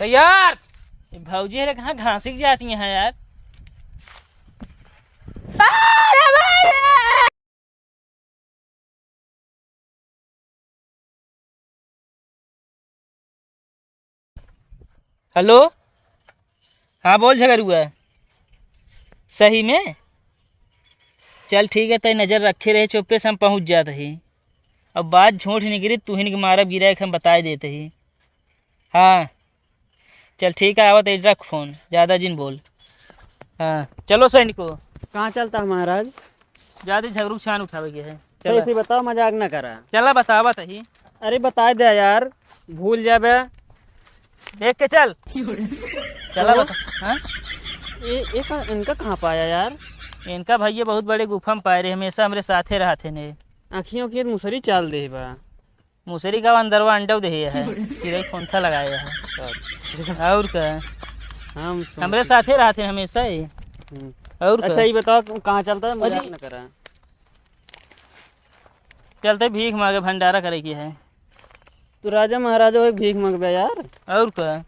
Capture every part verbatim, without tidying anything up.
तैयार। ये भौजी रे कहाँ घासिक जाती हैं यार। हेलो, हाँ बोल झगरुआ। सही में? चल ठीक है, तय नजर रखे रहे, चुप्पे से हम पहुँच जात ही। अब बात झूठ निकली, तुहिन के मारब गिरा के हम बताए देत ही। हाँ, चल ठीक है, आवत है, रख फोन, ज्यादा जिन बोल। हाँ, चलो सैनिको। कहाँ चलता है महाराज? ज्यादा झगड़ू छान उठावे के है। सही चला। से बताओ, मजाक ना करा। चला बतावा तही। अरे बताए दे यार, भूल जाबे। देख के चल। चला हेलो? बता। हाँ? ये, ये का, इनका कहाँ पाया यार? इनका भैया बहुत बड़े गुफा में पाए रहे, हमेशा हमरे साथे रहते ने। आँखियों की मुसरी चाल दे बा। मुसरी का अंदरवा अंडव देहे है, चिरई खोंथा लगाए है। अच्छा। और का? हम समझ हमरे गए। साथे रहते हैं हमेशा ही। हम्म। और का? अच्छा, ये बताओ, कहाँ चलता है? मजाक अजी। न करा। चलते भीख मांगे, भंडारा करे की है। तू राजा महाराजा हो, भीख मांगबे यार। और का?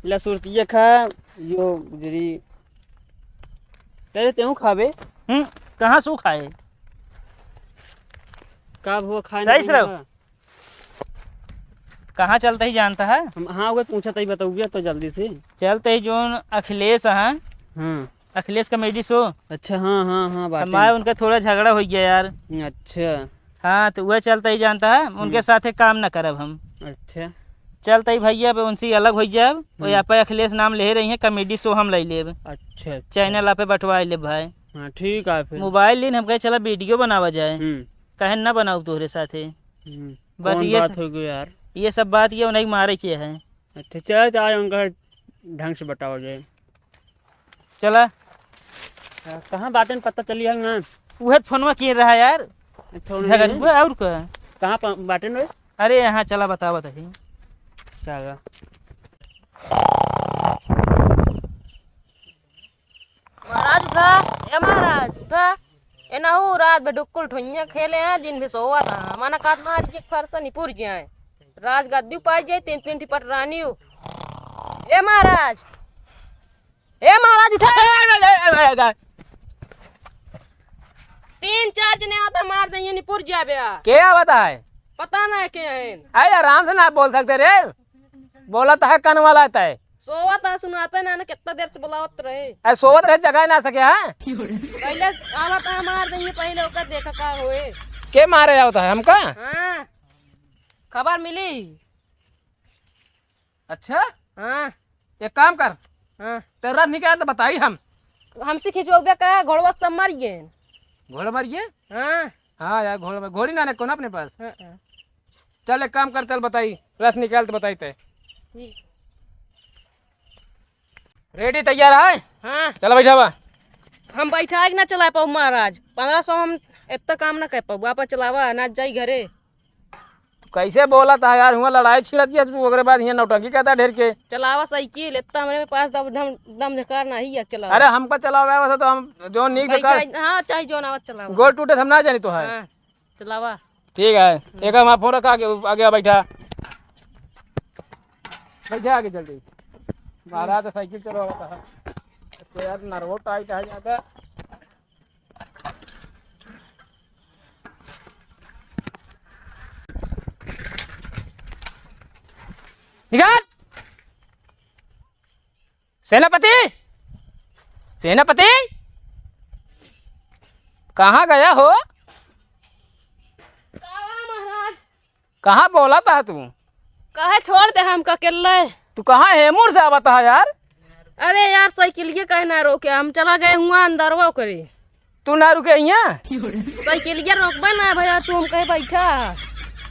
ला सुरतिया खा, यो गुजरी। तेरे तेहू खाबे? हम्म, कहाँ सू खाए? का हुआ खाए सही नहीं से रहो। हुआ? कहाँ चलते ही जानता है? हम, हाँ, वो पूछा तही बताउबे तो जल्दी से। चलते ही जोन अखिलेश हैं, हाँ। अखिलेश comedy show। अच्छा, हाँ, हाँ, हाँ, बाटे। हमारे उनका थोड़ा झगड़ा हो गया यार। अच्छा। हाँ, तो वह चलते ही जानता है, उनके हम्म। साथे काम ना करब हम। अच्छा। चलते ही भैया, अब उनसे अलग हो जाब, और हम्म। यहाँ पे अखिलेश नाम ले रही हैं, comedy show हम ले लेब। अच्छा, अच्छा। Channel आप पे बंटवा लेब भाई। हाँ, ठीक है फिर। Mobile लीन, हम कहे चला video बनावा जाए। हम्म। कहे ना बनाऊ तोहरे साथे। हम्म। बस कौन ये बात स-, हो गई यार? ये सब बात ये उन्हें मारे के है। अच्छा, चल, आज उनका ढंग से बतावा जाए। चला। हाँ, कहाँ बाटेन पता चली है ना? उहे फोनवा किए रहा यार। अच्छा, उन्हें झगड़ हुआ और का? कहाँ प-, बाटेन रे? अरे यहाँ चला बतावा तही। चला। महाराज उठा, ए महाराज उठा। ए नहू रात भर डुक्कुल ठोइया खेले हैं, दिन भर सोवत हैं। माना काट मारी के फरसा निपुर जाए। राज गद्दी पाई जाए, तीन तीन ठी पटरानी हो। ए महाराज, ए महाराज उठा। तीन चार जने आवत हैं, मार दइया निपुर जाबे आ। के आवत है? पता ना के हैं। अरे आराम से ना बोल सकते रे। बोलत है कन वाला तय। सोवत है, सुनाते ना, ना कितना देर से बुलावत रहे। अरे सोवत रहे, जगाए ना सके है। पहले आवत है, मार देंगे, पहले ओकर देखा का होए। के मारे आवत है हमका? हाँ, खबर मिली। अच्छा? हाँ। एक काम कर। हाँ। ते रथ निकाल तो बताई हम। हमसे खिंचवाबे का, घोड़वा सब मर गए। घोड़ा मर गए? हाँ। हाँ यार, घोड़ा मर, घोड़ी ना, ना कौन अपने पास? हाँ, हाँ। चल एक काम कर, चल बताई, रथ निकाल तो बताई ते। ठीक। Ready तैयार है? हाँ। चला बैठा बा। हम बैठा है कि ना चला पाऊ महाराज, पन्द्रह सौ हम इतना काम ना कर पाऊ। आप चलावा, ना जाई घरे। तू कैसे बोलत है यार, हुआं लड़ाई छिड़त है तू, ओकरे बाद हियां नौटंकी करता ढेर के। चलावा साइकिल, इतना हमरे पास दम, दम, दम धकार नहीं है, चलावा। अरे हमका चलावे आवत है तो हम जो नीक बैठा बेकार है, हाँ, चाहे जो ना आवत चलावा। गोल टूटे हम ना जानी तो है। हाँ, चलावा। ठीक है, हम्म। एक हमारा फोन रखा आगे, आगे बैठा। बैठा आगे जल्दी। महाराज तो साइकिल चलावत है। तो यार नरवो टाइट है ज्यादा। निकाल। सेनापति, सेनापति, कहाँ गया हो? का हुआ महाराज? कहाँ बोलत है तू? कहे छोड़ दे हमका अकेले। तू कहाँ हेमूर से आवत है यार? अरे यार, साइकिलिया काहे ना रोके, हम चला गए हुआ अंदरवा करे। तू ना रुके हियां? साइकिलिया रोकबे ना भैया, तू हम कहे बैठा।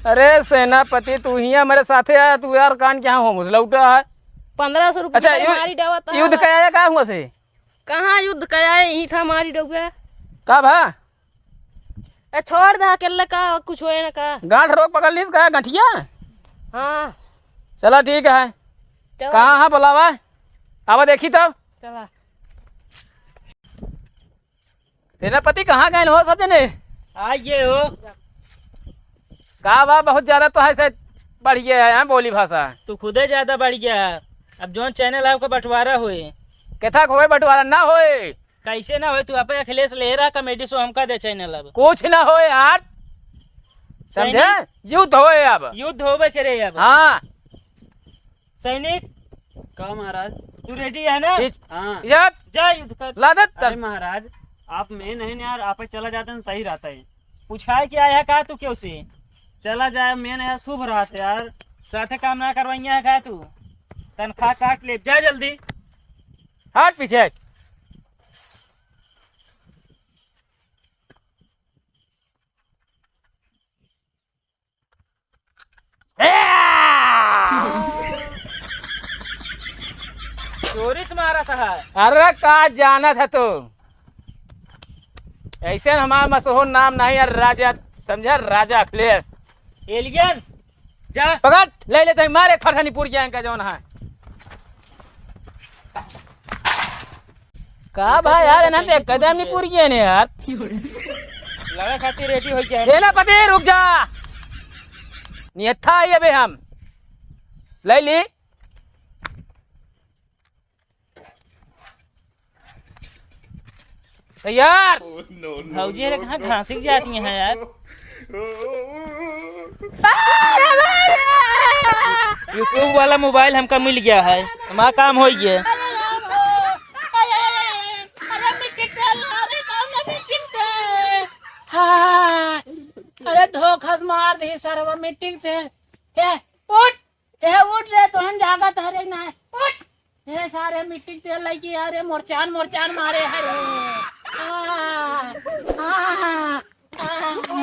अरे सेनापति, तू हियां मेरे साथे आया, तू यार कान के यहाँ हो मुझ लौटा है। पन्द्रह सौ रुपया अच्छा, यु-, मारी डावत है। युद्ध का आया का हुआ से? कहाँ युद्ध का आया, यही था मारी डौबे। का भा? ए, छोड़ दे अकेले का, कुछ होए ना का। गांठ रोग पकड़ लीस का, गंठिया? हाँ। चला ठीक है। चला। कहाँ है बुलावा? आवा देखी तो। चला। सेनापति कहाँ गए हो सब जने? आ गए हो। का बा, बहुत ज्यादा तो है से बढ़ गया है, हाँ, बोली भाषा। तू खुदे ज्यादा बढ़ गया है। अब जौन channel है, ओकर बंटवारा होए। केथा के होए बंटवारा? ना होए। कैसे ना होए? तू आपे अखिलेश ले रहा comedy show, हमका दे channel अब। कुछ ना होए यार। समझे? सैनिक। युद्ध होए अब। युद्ध होबे करे अब। हाँ। सैनिक। का महाराज? तू ready है ना? खींच। हाँ। जब। जा युद्ध कर। ला दे तब। अरे महाराज, आप main है ना यार, आप चला जाते हैं, सही रहता है। पूछाए क्या है का तू क्यों से? चला जाए, main है, शुभ रहता है यार। साथे काम ना करवाइया है का तू? तनख्वाह काट ले, जा जल्दी। हट पीछे। चोरी से मारा था। अरे का जानत है तू? ऐसे हमारा मशहूर नाम नहीं है राजा, समझा? राजा अखिलेश। Alien, जा। पकड़, ले लेते हैं, मारे खरधनी पूरी गैंग का जौन है। का भाई यार, इन्हें देख कदम नहीं पूरी गए ने यार। लड़ाई खातिर ready हो जाए। सेनापति, रुक जा। नियत्था है अबे हम। ले ली। तैयार। भौजी रे, कहाँ घासिक जाती हैं यार? YouTube वाला मोबाइल हमका मिल गया है, हमारा काम हो गया। अरे धोखा से मार दी सरवा मिट्टी से। ए, उठ, ए, उठ रे, तोहन जागत हरे ना, उठ। ए, सारे मिट्टी के तेल लइके, अरे, मोरचान, मोरचान मारे, अरे। आ, आ, आ, आ।